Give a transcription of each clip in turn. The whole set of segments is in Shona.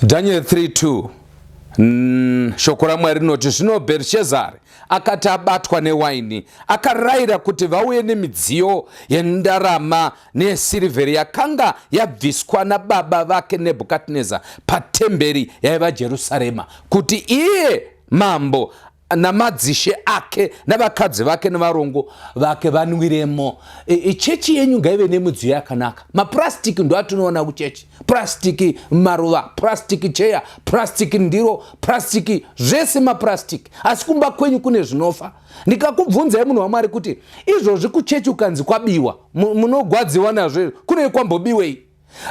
Daniel 3:2 shoko raMwari rinoti, zvino Bherishezari akati abatwa newaini, akarayira kuti vauye nemidziyo yendarama neyesirivheri yakanga yabviswa nababa vake Nebhukadhineza patemberi yaiva Jerusarema, kuti iye mambo namadzishe ake navakadzi vake nevarongo vake vanwiremo. Chechi yenyu ngaive nemidziyo yakanaka. Mapurasitiki ndo atinoona kuchechi, purasitiki maruva, purasitiki cheya, purasitiki ndiro, purasitiki zvese mapurasitiki, asi kumba kwenyu kune zvinofa. Ndikakubvunzai, munhu waMwari, kuti izvozvi kuchechi ukanzi kwabiwa, munogwadziwa nazvo? Kune kwambobiwei?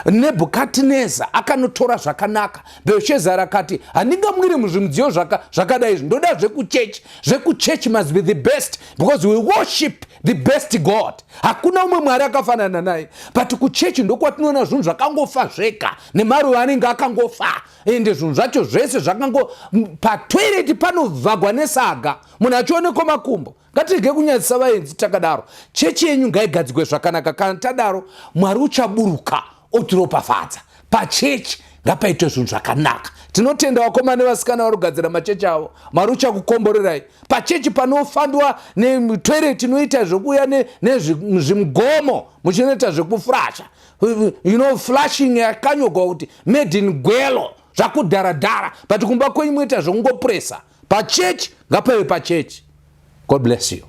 Nebhukadhineza akanotora zvakanaka. Bhelshezari akati, handingamwiri muzvimudziyo zvakadai izvi, ndoda zvekuchechi. Zvekuchechi must be the best because we worship the best God. Hakuna umwe Mwari akafanana naye. But kuchechi ndokwatinoona zvinhu zvakangofa zvega, nemaruva anenge akangofa, ende zvinhu zvacho zvese zvakango. Patoireti panovhagwa nesaga, munhu achionekwa makumbo. Ngatirege kunyadzisa vaenzi takadaro. Chechi yenyu ngaigadzikwe zvakanaka. Kana tadaro, Mwari uchaburuka otiropafadza. Pachechi ngapaitwe zvinhu zvakanaka. Tinotenda vakomana nevasikana vari kugadzira machechi avo. Mwari uchakukomborerai. Pachechi panofambiwa netoireti inoita zvekuuya nezvimugomo, muchinoita zvekufurasha, flushing yakanyorwa kuti "Made in Gwelo", zvakudharadhara, but kumba kwenyu muita zvekungopuresa. Pachechi ngapaive pachechi. God bless you.